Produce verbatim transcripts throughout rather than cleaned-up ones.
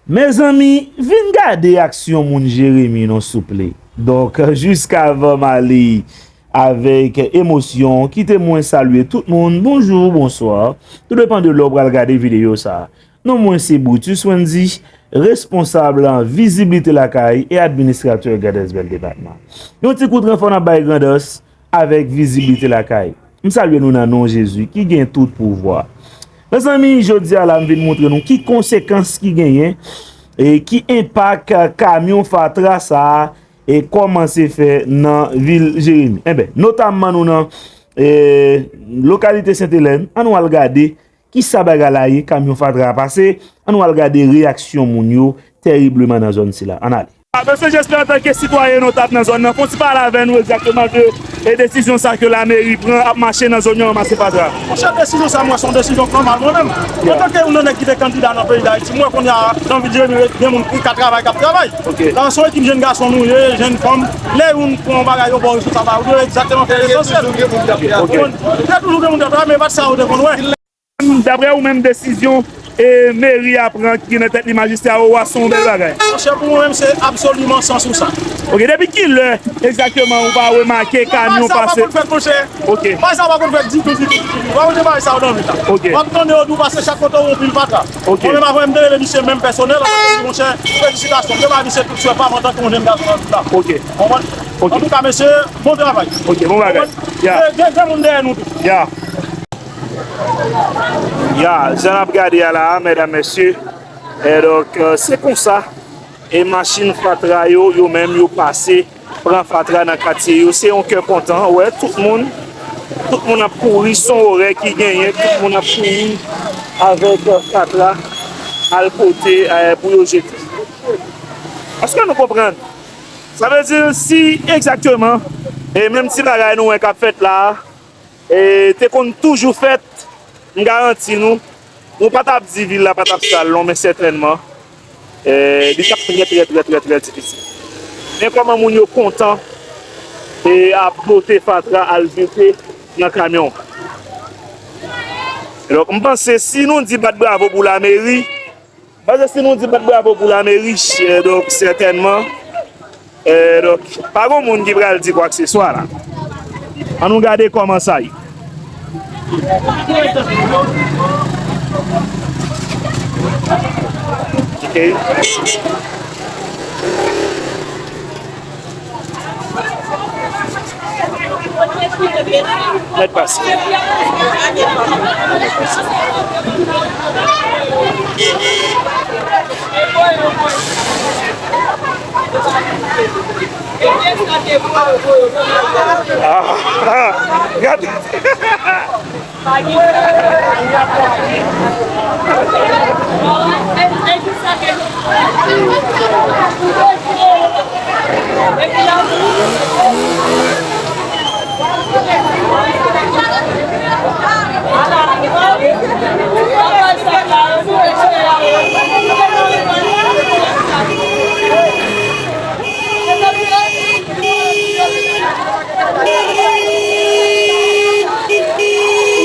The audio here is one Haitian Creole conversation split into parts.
Mezanmi, vin gade aksyon moun Jeremi non souple. Donk, jiskavan m ale avèk emosyon, kite mwen salye tout moun, bonjou, bonswa. Tou depan de lè w pral gade videyo sa a. Non mwen se Brutus Wendy, responsab Viziblite Lakay e administratè Gades Bèl Depatman. Yon ti kout ranfò n ap bay Grandans avèk Viziblite Lakay. M salye nou nan non Jezi ki gen tout pouvwa. Mezanmi, jodi a la m vin montre nou ki konsekans ki genyen e ki enpak kamyon fatra sa a e kòmanse fè nan vil Jeremi. Enben, notamman nou nan e, lokalite Sent Elèn, ann al gade kisa bagay la ye, kamyon fatra a pase, ann al gade reyaksyon moun yo tèribleman nan zòn sila. Ann ale. A, mesye, jespe antanke sitwayen notab nan zòn nan, fè yon ti pale avè nou egzakteman de e desizyon sa ke lameri pran ap mache nan zòn yo ranmase fatra. Monchè, desizyon sa, mwen, se yon desizyon k nòmal mwen menm. Antanke youn nan nèg ki te kandida nan peyi Dayiti, mwen, kounye a, nan vil Jeremi, gen moun ki ka travay, k ap travay. La, se yon ekip jèn gason nou ye, jèn fanm. Lè youn pran yon bagay yo ba w resous sa, ou dwe egzakteman fè lesansyèl. Gen toujou gen moun k ap travay, men pa t sa yo te konn wè. Daprè ou menm, desizyon e meri a pran ki gen nan tèt li majistra Owa se yon bèl bagay? Monchè, pou mwen menm, se absoliman sans ou sa. Ok, depi ki lè egzakteman ou pa remake kamyon pase? Bagay sa pa konn fèt, monchè. Ok. Bagay sa pa konn fèt ditou, ditou, ditou. Ou pa konn bagay sa yo nan vil la. Ok. W ap tande yo di w pase chak kote w yon pil fatra. Ok. Mwen menm, avan menm de rele misye menm pèsonèl, m ap di, monchè, felisitasyon. Mwen ba misye tout swè pa m antanke yon jèn gason nan vil la. Ok. Konprann? Ok. Antouka, mesye, bon travay. Ok, bon bagay. Konprann? Ya. Gen, gen, gen moun dèyè nou tou. Ya. Ya, jan n ap gade a la a, medam, mesye, e donk, e, se konsa, e machin fatra yo, yo menm, yo pase, pran fatra nan katye yo. Se yon kè kontan, ou wè, tout moun, tout moun ap kouri, se yon orè ki genyen, tout moun ap kouri avèk, e, fatra, al pote, e, pou yo jete. Èske nou konprann? Sa vle di, si egzakteman, e menm ti bagay nou wè k ap fèt la a, e, te konn toujou fèt, m garanti nou, nou pa t ap di vil la pa t ap sal non, men sètènman, e, li t ap trè, trè, trè, trè, trè difisil. Men kòman moun yo kontan, e, ap pote fatra al jete nan kamyon. Donk, m panse si nou di bat bravo pou lameri, Paske si nou di bat bravo pou lameri, e, donk, sètènman, e, donk, pa gon moun ki pral di kwakseswa la. Ann nou gade kòman sa ye. Ok. Mèt pase. Ah, ah, gade.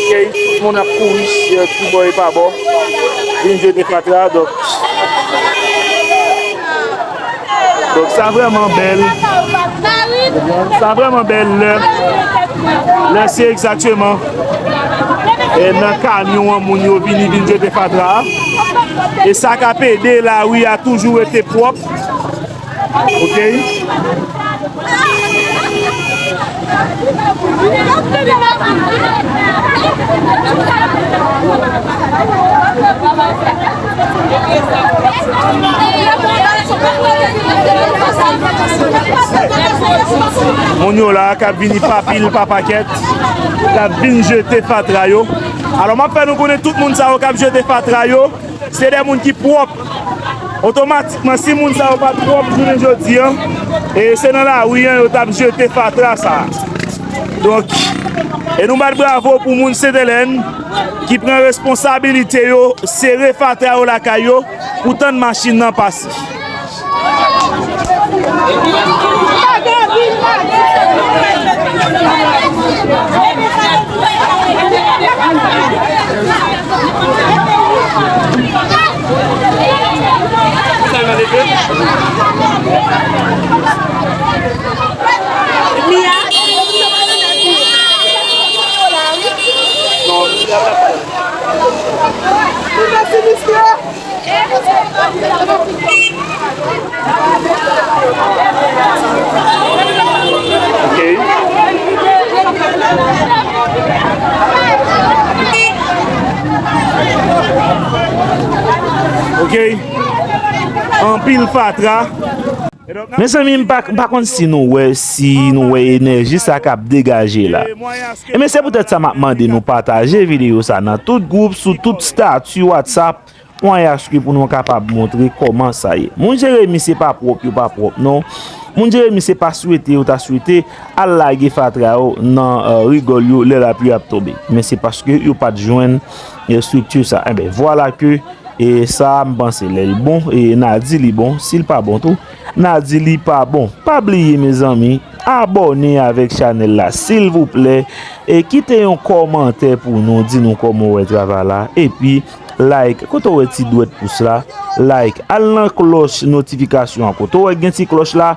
Ok, tout moun ap kouri, e, tout bò e pa bò. Vin jete fatra, donk. Donk, sa vrèman bèl. Sa vrèman bèl lè, lè se egzakteman, e, nan kamyon an moun yo vini, vin jete fatra a. E sa k ap ede lari a toujou rete pwòp. Ok. Moun yo la k ap vini pa pil, pa pakèt, k ap vin jete fatra yo. Alò, m ap fè nou konnen tout moun sa yo k ap jete fatra yo, se de moun ki pwòp. Otomatikman, si moun sa yo pa t pwòp jounen jodi a, e se nan lari a yo t ap jete fatra sa a. Donk, e nou bat bravo pou moun Sentelèn ki pran responsabilite yo, sere fatra yo lakay yo, pou tann machin nan pase. Ok. Ok. Anpil fatra. Mezanmi, m pa, m pa konn si nou wè, si nou wè enèji sa k ap degaje la. Ebyen, se poutèt sa m ap mande nou pataje videyo sa nan tout gwoup, sou tout stati WhatsApp, mwayen aske pou nou kapab montre kòman sa ye. Moun Jeremi se pa pwòp, yo pa pwòp non. Moun Jeremi se pa swete, yo ta swete al lage fatra yo nan, eh, rigòl yo lè lapli ap tonbe. Men se paske yo pa t jwenn, eh, estrikti sa. Enben, vwala ke E sa, m panse lè l bon, e n a di li bon. Si l pa bon tou, n a di li pa bon. Pa bliye, mezanmi, abòne avèk chanèl la, silvouplè, e kite yon kòmantè pou nou, di nou kòman w wè travay la, epi like, kote w wè ti dwèt pous la, like, al nan klòch notifikasyon an, kote w wè gen ti klòch la,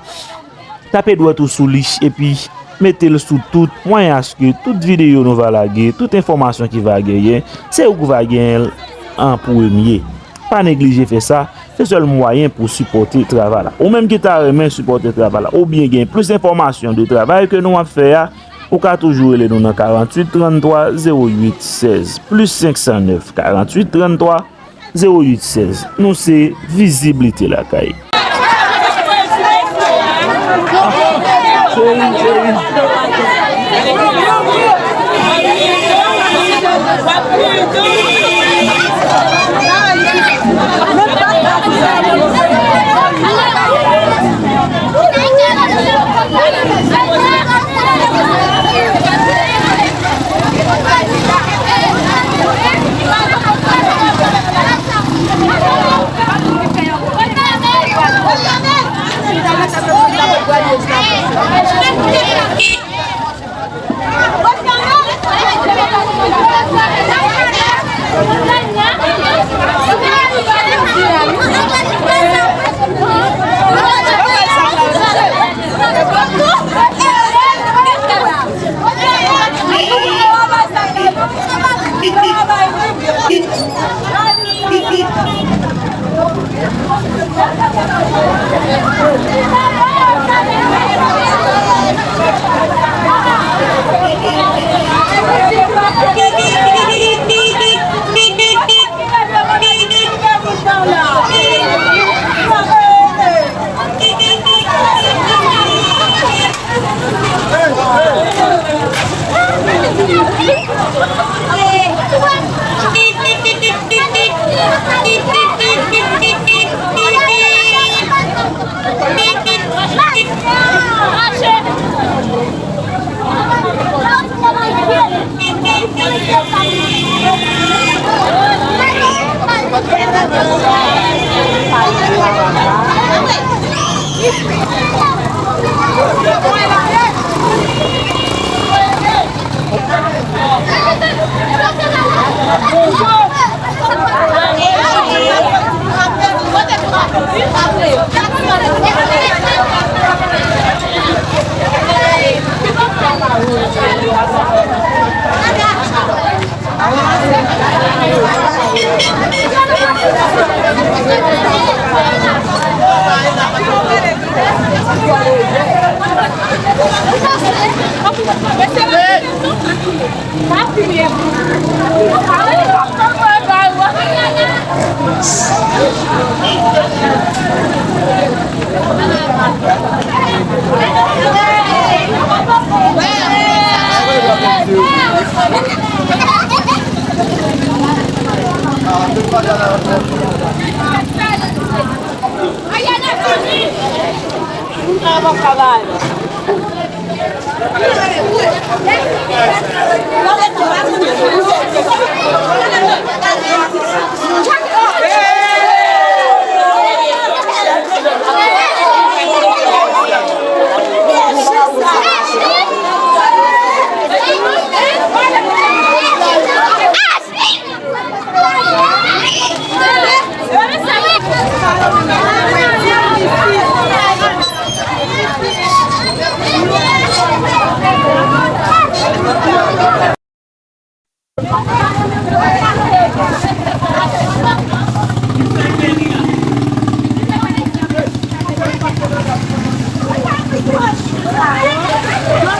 tape dwèt ou sou li, epi mete l sou tout, mwayen aske tout videyo nou va lage, tout enfòmasyon ki va genyen, se ou ki va genyen l an premye. Pa neglije fè sa, se sèl mwayen pou sipòte travay la. Ou menm ki ta renmen sipòte travay la, oubyen gen plis enfòmasyon de travay ke nou ap fè a, ou ka toujou rele nou nan karanntuit tranntwa zewo uit sèz, plis senk san nèf, karanntuit tranntwa zewo uit sèz. Nou se Viziblite Lakay.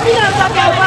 Final sa fè yo